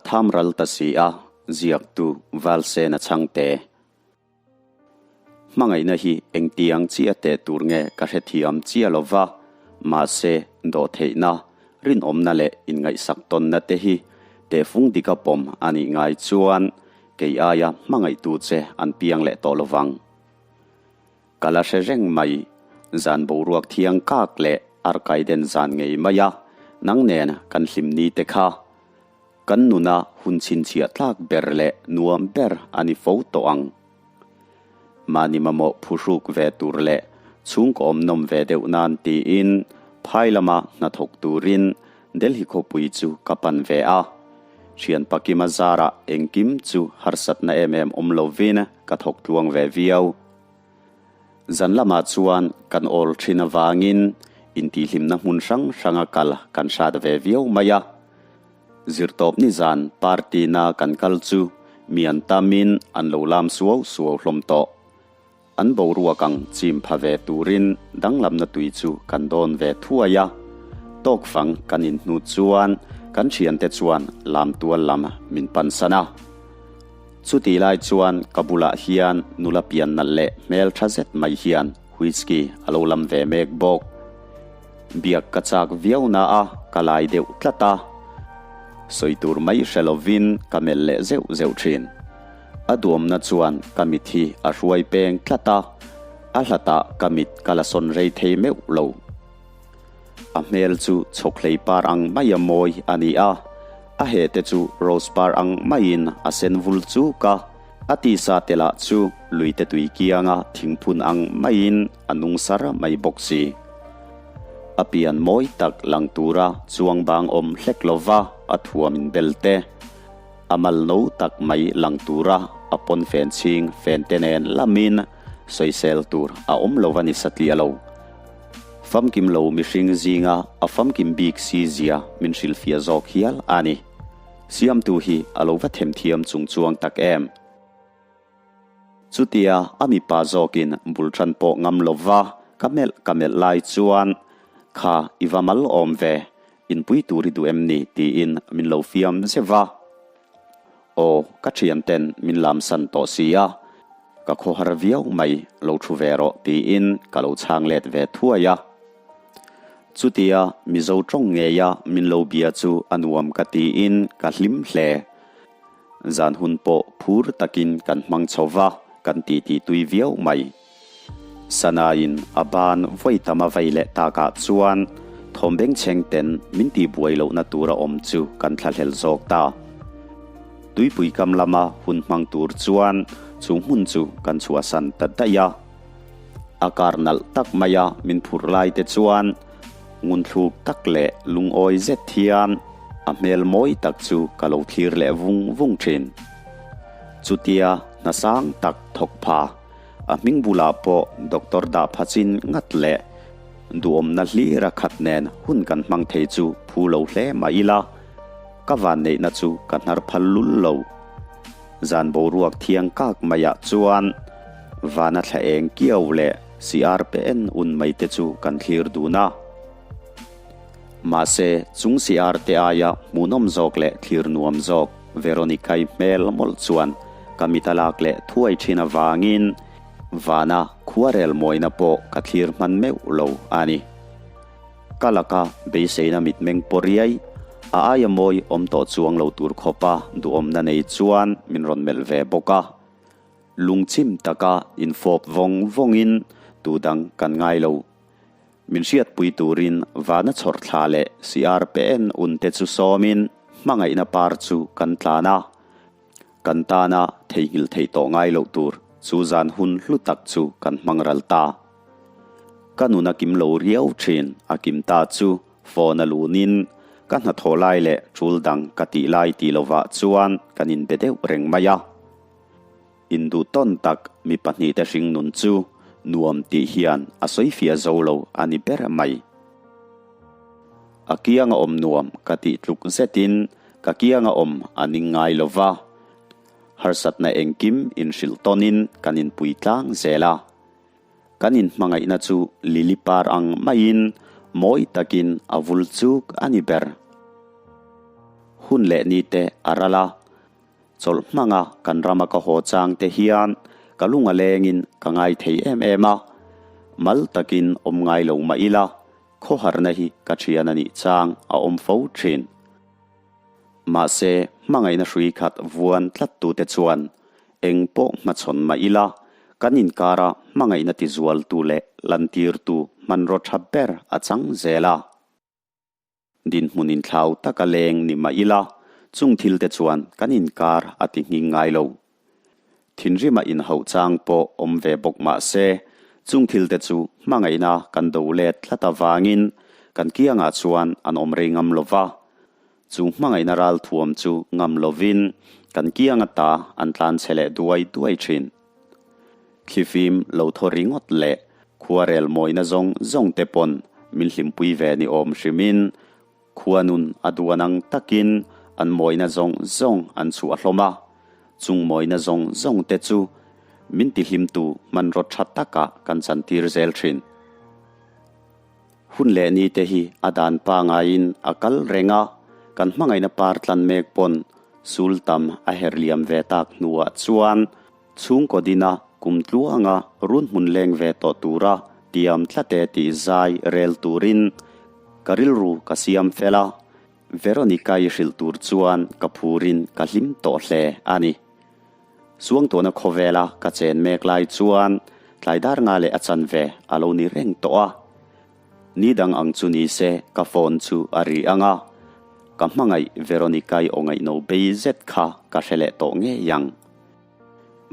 tham ral ta si a, ziaktu Valsena chhangte. Hmangaihna hi engtiang chiah teh tur nge ka hrethiam chiah lo va, mahse dawhtheihna, rinawmna leh inngaihsak tawnna te hi tehfung dika pawm a nih ngai chuan kei aia hmangaihtu che an piang leh tawh lo vang. Ka la hre reng mai, zan boruak thiang kak leh arkaiden zan ngei mai a, nang nen kan hlim ni te kha. Kan nuna hun chhinchhiah tlak ber leh nuam ber a ni fo tawh ang. Mahni mamawh phuhruk ve tur leh chhungkaw awm nawm ve deuh nan tiin phai lama hnathawk turin Delhi khawpui chu ka pan ve a. Thian Pakima zarah engkim chu harsatna em em awm lovin ka thawk tluang ve viau. Zan lamah chuan kan awl thin avangin intihhlimna hmun hrang hranga kal kan hrat ve viau mai a. Zirtawpni zan party na kan kal chu mi an tamin an lo lam suau suau hlawm tawh. An boruak ang chim pha ve turin danglamna tui chu kan dawn ve thuai a. Tawkfang kan inhnu chuan kan thiante chuan lam tual lam min pansan a. Chutih lai chuan ka bulah hian nula pian nalh leh hmel tha zet mai hian whisky a lo lam ve mek bawk. Biak ka chak viau na a, ka lai deuh tlat a. Sawi tur mai hre lovin ka melh leh zeuh zeuh thin. A duamna chuan ka mit hi a hruai peng tlat a, a hlatah ka mit ka la sawn rei thei meuh lo. A hmel chu chhawkhlei par ang maia mawi a ni a, a hete chu rose par ang maiin a sen vul chuk a, a tisa te lah chu luite tui kianga thingphun ang maiin a nung sar mai bawk si. A pian mawi tak lang tura chuang bang awm hlek lova a thuam in bel te, a mal no tak mai lang tura a pawn fen chhing fen te nen lamin sawisel tur a awm lova ni satliah lo. Famkim lo mihring zinga a famkim bik si zia min hrilhfiah zawk hial a ni. Siamtu hi a lo va themthiam chung chuang tak em? Chutia a mipa zawkin bul tan pawh ngam lova ka melh ka melh lai chuan, Kha i va mal awm ve, inpui tur i duh em ni? tiin min lo fiam zeuh va. Aw, ka thianten min lamsan tawh si a, Ka khawhar viau mai, lo thu ve rawh tiin ka lo chhang let ve thuai a. Chutia Mizo tawng ngeia min lo bia chu a nuam ka tiin ka hlim hle. Zan hun pawh phur takin kan hmang chho va, kan titi tui viau mai. Sanain a ban vawi tam a vei leh takah chuan thawm bengchheng ten min tihbuai lohna tura awm chu kan thlahlel zawk ta. Tuipui kam lama hun hmang tur chuan chu hmun chu kan chhuahsan ta daih a. A kar nalh tak maia min phurh lai te chuan ngunthluk tak leh lungawi zet hian a hmel mawi tak chu ka lo thlir leh vung vung thin. Chutia hna sang tak thawk pha A hming bulah pawh Doctor dah phachin ngat leh duhawmna hlir a khat nen hun kan hmang thei chu phu lo hle mah ila, ka vanneihna chu ka hnar phal lul lo. Zan boruak thiang kak maiah chuan vana thla eng kiau leh CR pe en un mai te chu kan thlir dun a. Mahse, chung CR te aia hmuhnawm zawk leh thlir nuam zawk Veronica-i hmel mawlh chuan ka mit a lak leh thuai thin avangin vana khuarel mawina pawh ka thlir hman meuh lo a ni. Ka laka beiseina mitmeng pawh riai, a aia mawi awm tawh chuang lo tur khawpa duhawmna nei chuan min rawn melh ve bawk a. Lungchim taka infawp vawng vawngin tu dang kan ngai lo. Min hriatpui turin vana chhawrh thla leh CR pe en un te chu sawmin hmangaihna par chu kan tlan a. Kan tana theihnghilh theih tawh ngai loh tur chu zan hun hlu tak chu kan hmang ral ta. Ka nun a kim lo riau thin a kim ta chu phone a lunin ka hnathawh lai leh tul dang ka tih lai tih lovah chuan kan inbe deuh reng mai a. Induh tawn tak mi pahnihte hringnun chu nuam tih hian a sawi fiah zo lo a ni ber mai. A kianga awm nuam ka tih tluk zetin ka kianga awm a ning ngai lo va, harsatna engkim inhrilh tawnin kan inpui tlang zel a. Kan inhmangaihna chu lily par ang maiin mawi takin a vul chuk a ni ber. Hun leh ni te a ral a, chawlh hmanga kan rama ka haw chang te hian ka lung a lengin ka ngai thei em em a, mal takin awm ngai lo mah ila khawharna hi ka thian a nih chang a awm fo thin. Mahse hmangaihna hrui khat vuan tlat tute chuan eng pawh hmachhawn mah ila kan inkara hmangaihna tizualtu leh lantirtu hmanraw tha ber a chang zel a. Dinhmun inthlau taka leng ni mah ila, chung thil te chuan kan inkar a ti nghing ngai lo. Thinrima inhauh chang pawh awm ve bawk mah se, chung thil te chu hmangaihna kan do let tlat avangin kan kiangah chuan an awm rei ngam lo va. Chu hmangaihna ralthuam chu ngam lovin kan kiang ata an tlan chhe leh duai duai thin. Thlifim lo thaw ringawt leh khuarel mawina zawng zawng te pawn min hlimpui ve ni awm hrimin khuanun a duan ang takin an mawina zawng zawng an chhuah hlawm a, chung mawina zawng zawng te chu min tihlimtu hmanraw tha takah kan chantir zel thin. Hun leh ni te hi a dan pangaiin a kal reng a, kan hmangaihna par tlan mek pawn sul tam a her liam ve tak hnuah chuan chhungkaw dina kum tluanga run hmun leng ve tawh tura tiam tlat e tih zai rel turin ka rilru ka siam fel a, Veronica-i hrilh tur chuan ka phurin ka hlim tawh hle a ni. Suangtuahna khawvela ka chen mek lai chuan tlai dar nga leh a chanve a lo ni reng tawh a. Ni dang ang chu ni se ka phone chu a ri ang a, ka hmangaih Veronica-i aw ngaihno bei zet kha ka hre leh tawh ngei ang.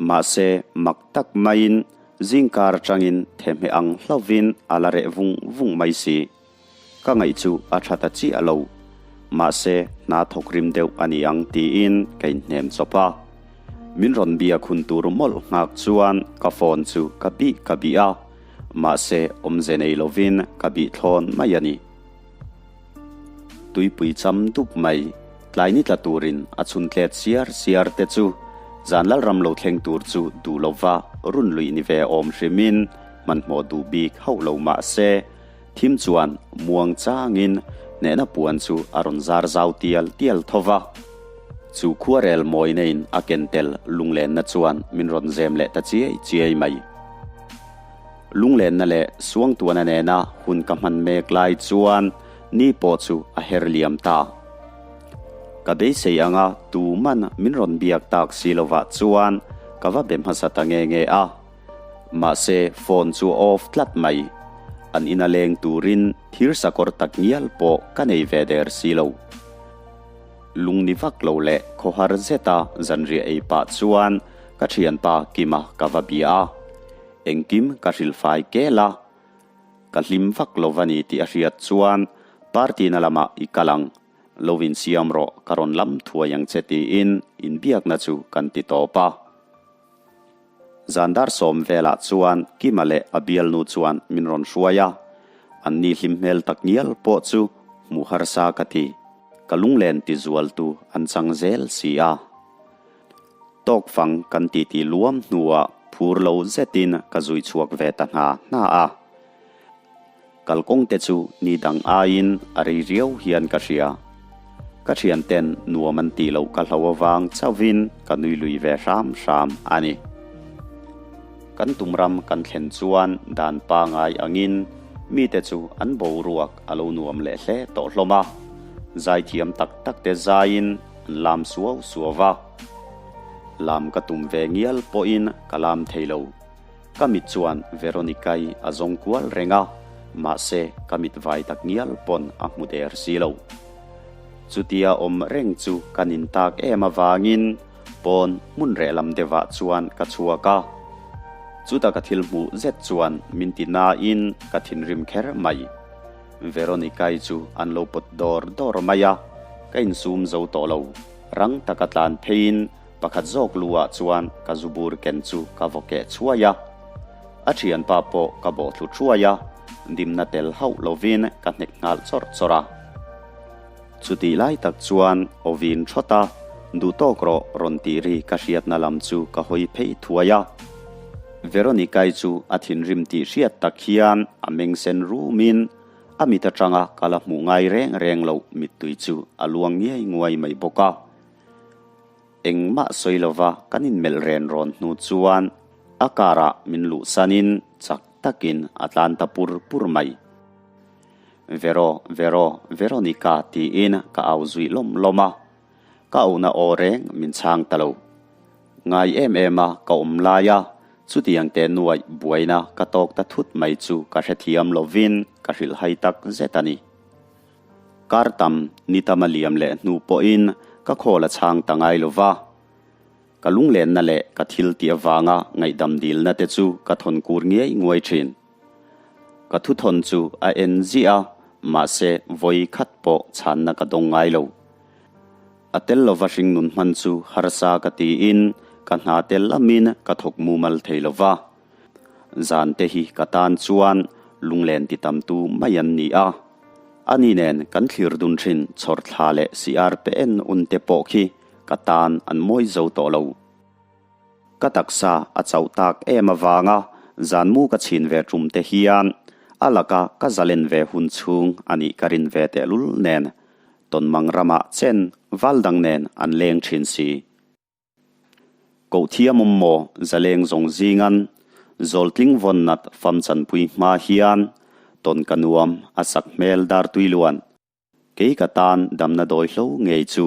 Mahse mak tak maiin zingkar atangin thehmeh ang hlauvin a la reh vung vung mai si. Ka ngaih chu a tha ta chiah lo. Mahse, hna thawk rim deuh a ni ang tiin ka inhnem chawp a. Min rawn biak hun tur mawlh nghak chuan ka phone chu ka bih ka bih a, mahse awmze nei lovin ka bih thlawn mai a ni. Tuipui cham dup mai, tlai ni tla turin a chhun tlet siar siar te chu zan lalram lo thleng tur chu duh lova run luih ni ve awm hrimin hmanhmawh duh bik hauh lo mahse, Thim chuan muang changin hnehna puan chu a rawn zar zau tial tial tho va. Chu khuarel mawina in a ken tel lunglenna chuan min rawn zem leh ta chiai chiai mai. Lunglenna leh suangtuana nena hun ka hman mek lai chuan ni pawh chu a her liam ta. Ka beisei anga tuman min rawn biak tak si lovah chuan ka va be hmasa ta nge nge a. Mahse, phone chu a off tlat mai. An ina leng turin thir sakawr tak ngial pawh ka nei ve der si lo. Lungni vak lo leh khawhar zeta zanriah ei pah chuan ka thianpa Kima ka va bia a. Engkim ka hrilhfai kel a. Ka hlim vak lo va ni tih a hriat chuan party na lamah i kal ang. Lo insiam rawh, ka rawn lam thuai ang che tiin inbiakna chu kan ti tawp a. Zan dar sawm velah chuan Kima leh a bialnu chuan min rawn hruai a, anni hlim hmel tak ngial pawh chu hmuh harsa ka ti. Ka lunglen ti zualtu an chang zel si a. Tawkfang kan titi luam hnuah phur lo zetin ka zui chhuak ve ta hna hna a. Kalkawng te chu ni dang aiin a rei riau hian ka hria. Ka thianten nuam an tih loh ka hlo avang chauhin ka nui lui ve hram hram a ni. Kan tum ram kan thlen chuan dan pangai angin mite chu an boruak a lo nuam leh hle tawh hlawm a. Zaithiam tak tak te zaiin an lam suau suau va. Lam ka tum ve ngial pawhin ka lam thei lo. Ka mit chuan Veronica-i a zawng kual reng a, mahse ka mit vai tak ngial pawn a hmu der si lo. Chutia awm reng chu ka nin tak em avangin pawn hmun reh lam deuhah chuan ka chhuak a. Chuta ka thil hmuh zet chuan min ti nain ka thinrim kher mai. Veronica-i chu an lo pawt dawr dawr mai a, ka insum zo tawh lo. Rang taka tlan pheiin Pakhat zawk lu ah chuan ka zu bur ken chu ka vaw keh chhuai a, a thianpa pawh ka bawh thlu thuai a, dimna tel hauh lovin ka hnek nghal chawrh chawrh a. Chutih lai tak chuan aw vin thawt a, duh tawk rawh rawn tih ri ka hriatna lam chu ka hawi phei thuai a. Veronica-i chu a thinrim tih hriat tak hian a meng sen rumin. A mit atanga ka la hmuh ngai reng reng loh mittui chu a luang ngiai nguai mai bawk a. Engmah sawi lova kan inmelh ren rawn hnu chuan a car ah min luhsanin chak takin a tlan ta pur pur mai. Vero, Vero, Veronica tiin ka au zui lawm lawm a. Ka auhna aw reng min chhang ta lo. Ngai em em a ka awm lai a, chutiang te nuaih buaina ka tawk ta thut mai chu ka hrethiam lovin ka hrilhhai tak zet a ni. Kar tam ni tam a liam leh hnu pawhin ka khawl a chhang ta ngai lo va. Ka lunglenna leh ka thil tih avanga ngaihdam dilna te chu ka thawn kur ngiai nguai thin. Ka thuthawn chu a en ziah a, mahse vawi khat pawh chhanna ka dawng ngai lo. A tel lova hringnun hman chu harsa ka tiin ka hna tel lamin ka thawk mumal thei lo va. Zan te hi ka tan chuan lunglen ti tamtu mai an ni a. Ani nen kan thlir dun thin chhawr thla leh siar pe en un te pawh khi ka tan an mawi zo tawh lo. Ka taksa a chauh tak em avanga zan mu ka chhin ve tum te hian a laka ka zalen ve hun chhung a nih ka rin ve tehlul nen Tawnmang ramah chen val dang nen an leng thin si. Kohthiam awm maw zaleng zawng zingan zawltling vawn nat fam chanpui hma hian tawn ka nuam a sak hmel dar tui luan kei ka tan damna dawi hlo ngei chu.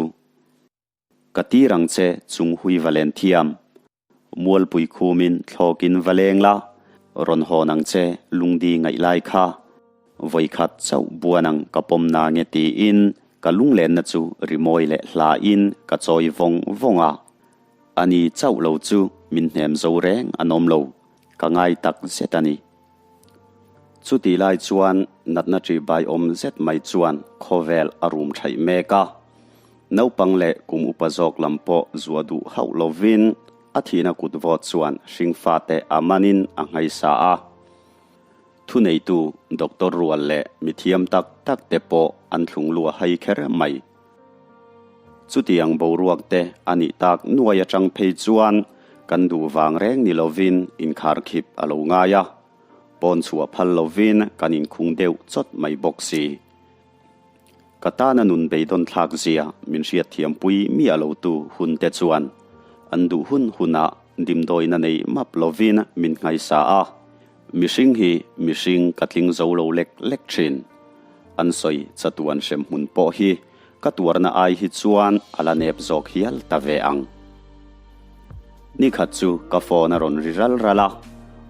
Ka tir ang che chung hui va len thiam. Mualpui khumin thlawkin va leng la, rawn hawn ang che lungdi ngaih lai kha. Vawikhat chauh buan ang ka pawm na nge tiin ka lunglenna chu rimawi leh hlain ka chawi vawng vawng a. Ani chauh lo chu min hnem zo reng an awm lo, ka ngai tak zet a ni. Chutih lai chuan natna ṭihbai awm zet mai chuan khawvel a rum ṭhaih mek a. Naupang leh kum upa zawk lam pawh zuah duh hauh lovin a thihna kut vawt chuan hringfate a manin a nghaisa a. Thuneitu doctor rual leh mithiam tak tak te pawh an thlung lua hai kher mai. Chutiang boruak te a nih tak nuai atang phei chuan kan duh vang reng ni lovin inkharkhip a lo ngai a, pawn chhuah phal lovin kan inkhung deuh chawt mai bawk si. Ka tana nun beidawn thlak zia min hriatthiampui miah lo tu hun te chuan an duh hun hunah dimdawina nei map lovin min nghaisa a, mihring hi mihring ka tling zo lo lek lek thin. An sawi chatuan hremhmun pawh hi ka tuarna ai hi chuan a la nep zawk hial ta ve ang. Nikhat chu ka phone a rawn ri ral ral a,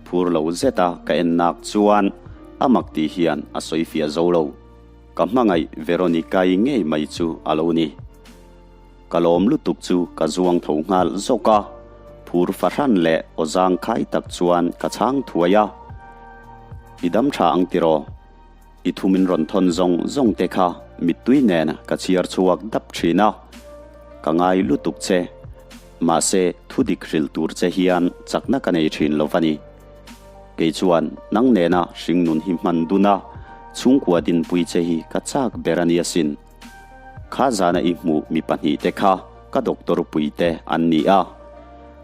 phur lo zeta ka en nak chuan a mak tih hian a sawi fiah zo lo. Ka hmangaih Veronica-i ngei mai chu a lo ni. Ka lawm lutuk chu ka zuang tho nghal zawk a, phur fahran leh aw zangkhai tak chuan ka chhang thuai a. I dam tha ang tiraw? I thu min rawn thawn zawng zawng te kha mittui nen ka chhiar chhuak dap thin a, ka ngai lutuk che. Mahse, thu dik hrilh tur che hian chakna ka nei thin lo va ni. Kei chuan nang nena hringnun hi hman dun a, chhungkua dinpui che hi ka chak ber a ni asin. Kha zana i hmuh mi pahnihte kha ka doctor puite an ni a,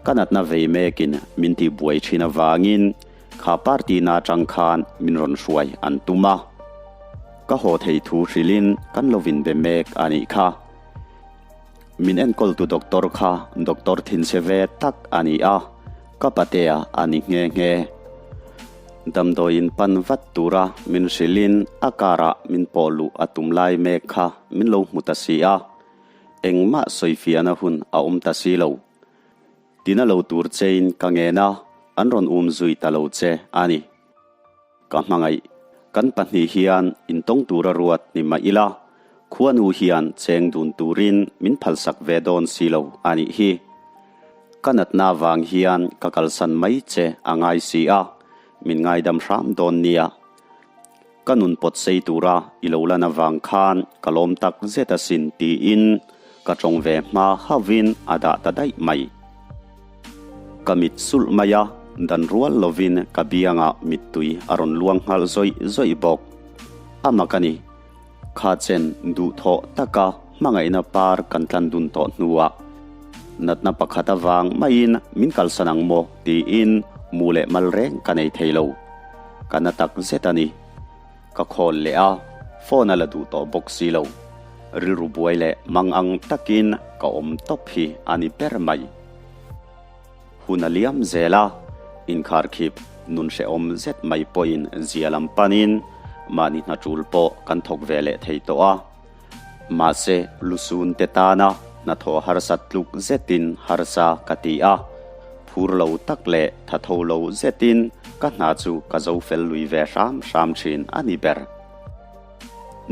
ka natna vei mekin min tihbuai thin avangin Kha party na atang khan min rawn hruai an tum a, ka haw thei thu hrilhin kan lo vin be mek a nih kha. Min enkawltu doctor kha doctor thinchhe ve tak a ni a, ka patea a ni nghe nghe. Damdawiin pan vat tura min hrilhin a car ah min pawh luh a tum lai mek kha min lo hmu ta si a, engmah sawifiahna hun a awm ta si lo. Tina lo tur chein ka ngen a, an rawn um zui ta lo che a ni. Ka hmangaih, kan pahnih hian intawng tura ruat ni mah ila, khuanu hian cheng dun turin min phalsak ve dawn si lo a nih hi. Ka natna vang hian ka kalsan mai che a ngai si a, min ngaidam hram dawn nia. Ka nun pawt sei tura i lo lan avang khan ka lawm tak zet asin tiin ka tawng ve hma hauhin a dah ta daih mai. Ka mit sulh mai a, dan rual lovin ka biangah mittui a rawn luang nghal zawih zawih bawk. A mak a ni. Kha chen duhthawh taka hmangaihna par kan tlan dun tawh hnuah natna pakhat avang maiin min kalsan ang maw tiin mu leh mal reng ka nei thei lo. Ka na tak zet a ni. Ka khawl leh a. Phone a la duh tawh bawk si lo. Rilru buai leh mang ang takin ka awm tawp hi a ni ber mai. Hun a liam zel a, inkharkhip nun hrehawm zet mai pawhin zia lam panin mahni hna tul pawh kan thawk ve leh thei tawh a. Mahse, lusun te tana hnathawh harsat tluk zetin harsa ka ti a, phur lo tak leh thatho lo zetin ka hna chu ka zo fel lui ve hram hram thin a ni ber.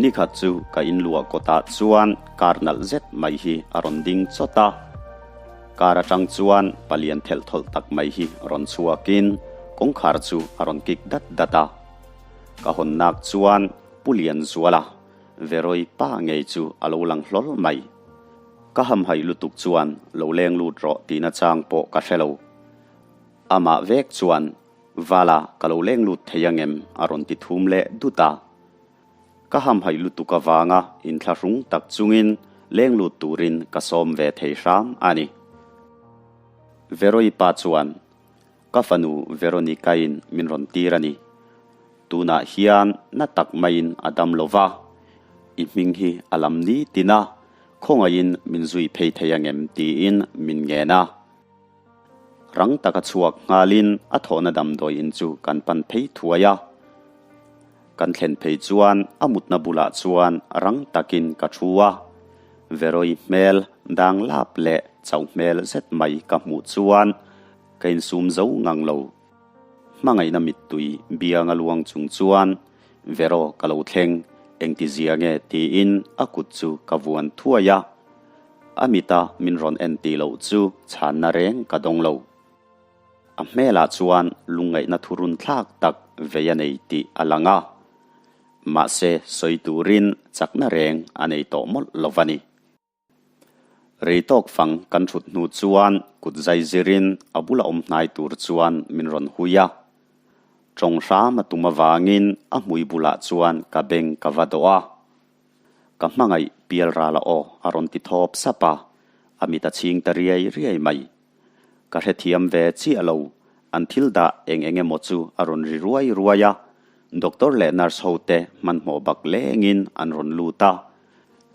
Nikhat chu ka inluah kawtah chuan car nalh zet mai hi a rawn ding chawt a. Car atang chuan palian thelh thawlh tak mai hi rawn chhuakin kawngkhar chu a rawn kik dat dat a. Ka hawn nak chuan Pu Lianzuala Veroi pa ngei chu a lo lang hlawl mai. Ka hamhaih lutuk chuan lo leng lut rawh tihna chang pawh ka hre lo. Amah vek chuan Vala ka lo leng lut thei angem a rawn ti thum leh dut a. Ka hamhaih lutuk avanga inthlahrung tak chungin leng lut turin ka sawm ve thei hram a ni. Veroi pa chuan Ka fanu Veronica-in min rawn tir a ni. Tunah hian na tak maiin a dam lo va, i hming hi a lam ni tin a, khawngaihin min zui phei thei angem tiin min ngen a. Rang taka chhuak nghalin a thawhna damdawi in chu kan pan phei thuai a. Kan thlen phei chuan a mutna bulah chuan rang takin ka thu a. Veroi hmel dang lap leh chauh hmel zet mai ka hmuh chuan ka insum zo ngang lo. Hmangaihna mittui bianga luang chung chuan Vero ka lo thleng, engti zia nge tiin a kut chu ka vuan thuai a. A mita min rawn en tih loh chu chhanna reng ka dawng lo. A hmelah chuan lungngaihna thurun thlak tak vei a nei tih a lang a. Mahse sawi turin chakna reng a nei tawh mawlh lo va ni. Rei tawk fang kan thut hnu chuan kut zai zirin a bula awm hnai tur chuan min rawn hui a. Tawng hram a tum avangin a hmui bulah chuan ka beng ka va dawh a. Ka hmangaih pial rala aw a rawn ti thawp sap a, a mit a chhing ta riai riai mai. Ka hrethiam ve chiah lo, an thil dah eng eng emaw chu a rawn ri ruai ruai a, doctor leh nurse ho te hmanhmawh bak lengin an rawn lut a,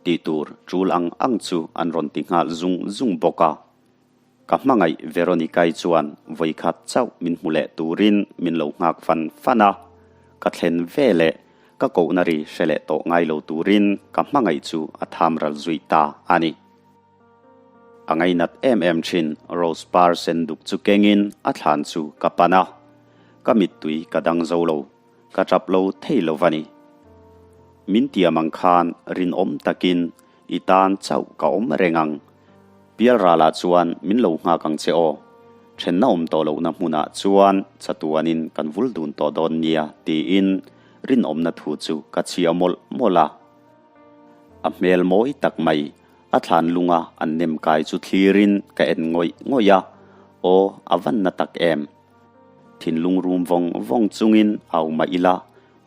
tih tur tul ang ang chu an rawn ti nghal zung zung bawk a. Ka hmangaih Veronica-i chuan vawikhat chauh min hmu leh turin min lo nghak fan fan a, ka thlen ve leh ka kohna ri hre leh tawh ngai lo turin ka hmangaih chu a tham ral zui ta a ni. A ngainat em em thin Rose par sen duk chu kengin a thlan chu ka pan a, ka mittui ka dang zo lo, ka tap lo thei lo va ni. Min tiam ang khan rinawm takin i tan chauh ka awm reng ang. Pialralah chuan min lo nghak ang che aw. Thenna awm tawh lohna hmunah chuan chatuanin kan vul dun tawh dawn nia tiin rinawmna thu chu ka chhia mawlh mawlh a. A hmel mawi tak mai a thlan lunga an nem kai chu thlirin ka en ngawih ngawih a, aw a van na tak em. Thinlung rum vawng vawng chungin au mah ila,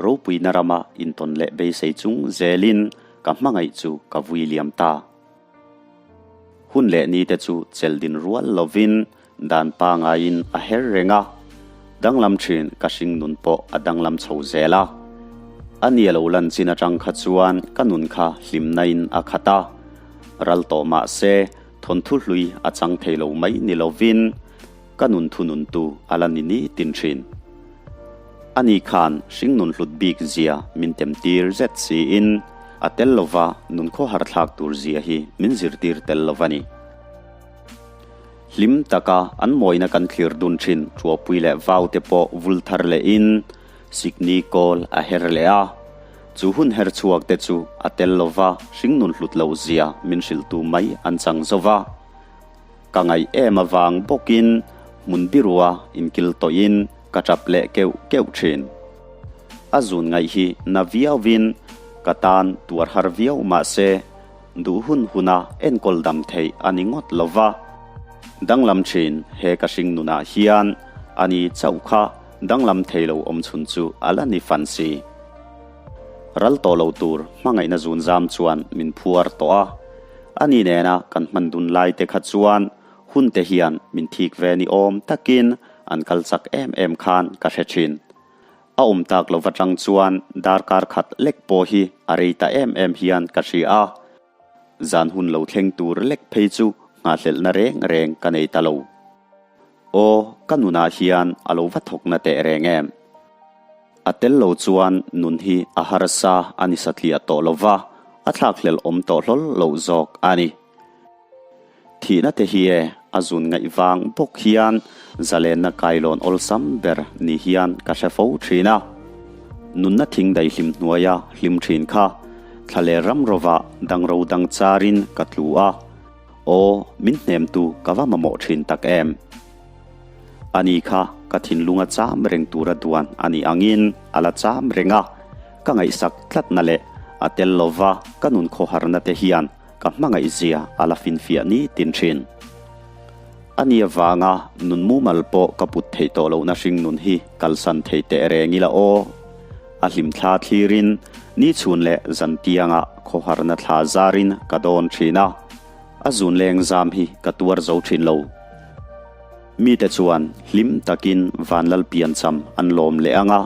ropuina rama intawn leh beisei chung zelin ka hmangaih chu ka vui liam ta. Hun leh ni te chu chel din rual lovin dan pangaiin a her reng a, danglam thin ka hring nun pawh a danglam chho zel a. A ni a lo lan chin atang kha chuan ka nun kha hlimna in a khat a, ral tawh mah se thawnthu hlui a chang thei lo mai ni lovin ka nun thununtu a la ni ni tin thin. Ani khan hringnun hlut bik zia min tem tir zet siin a tel lova nun khawhar thlak tur zia hi min zirtir tel lo va ni. Hlim taka an mawina kan thlir dun thin Tuapui leh Vau te pawh vul thar lehin Sikni kawl a her leh a. Chu hun her chhuak te chu a tel lova hringnun hlut lo zia min hrilhtu mai an chang zo va. Ka ngaih em avang bawkin hmun birua inkil tawhin ka tap leh keuh keuh thin. A zun ngaih hi na viauin ka tan tuar har viau mahse duh hun huna enkawl dam theih a ni ngawt lo va. Danglam thin he ka hring nunah hian a ni chauh kha danglam thei lo awm chhun chu a la ni fan si. Ral tawh lo tur hmangaihna zun zam chuan min phuar tawh a. A ni nena kan hman dun lai te kha chuan hun te hian min thik ve ni awm takin an kal chak em em khan ka hre thin. A awm tak lo atang chuan darkar khat lek pawh hi a rei ta em em hian ka hria a. Zan hun lo thleng tur lek phei chu nghahhlelhna reng reng ka nei ta lo. Aw, ka nunah hian a lo va thawkna teh reng em? A tel lo chuan nun hi a harsa a ni satliah tawh lo va, a thlakhlelh awm tawh hlawl loh zawk a ni. Thihna te hi e a zun ngaih vang bawk hian zalenna kailawn awlsam ber ni hian ka hre fo thin a. Nunna thing daihlim hnuaia hlim thin kha thlalel ram rovah dangro dang charin ka tlu a. Aw, min hnemtu ka va mamawh thin tak em? Ani kha ka thinlunga cham reng tura duan a nih angin a la cham reng a, ka ngaihsak tlatna leh a tel lova ka nun khawharna te hian ka hmangaihzia a la finfiah ni tin thin. Ani avanga nun mumal pawh ka put theih tawh lohna hring nun hi kalsan thei teh reng ila aw. A hlimthla thlirin ni chhun leh zan tiangah khawharna thla zarin ka dawn thin a, a zun leng zam hi ka tuar zo thin lo. Mite chuan hlim takin Vanlal piancham an lawm leh ang a,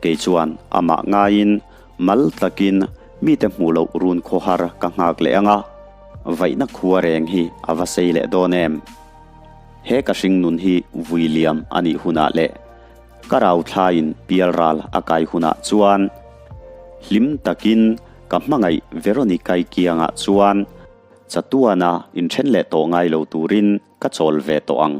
kei chuan amah ngaiin mal takin mite hmuh loh run khawhar ka nghak leh ang a, vaihna khua reng hi a va sei leh dawn em? He ka hring nun hi vui liam a nih hunah leh ka rau thlaiin pialral a kai hunah chuan hlim takin ka hmangaih Veronica-i kiangah chuan chatuana inthen leh tawh ngai lo turin ka chawl ve tawh ang.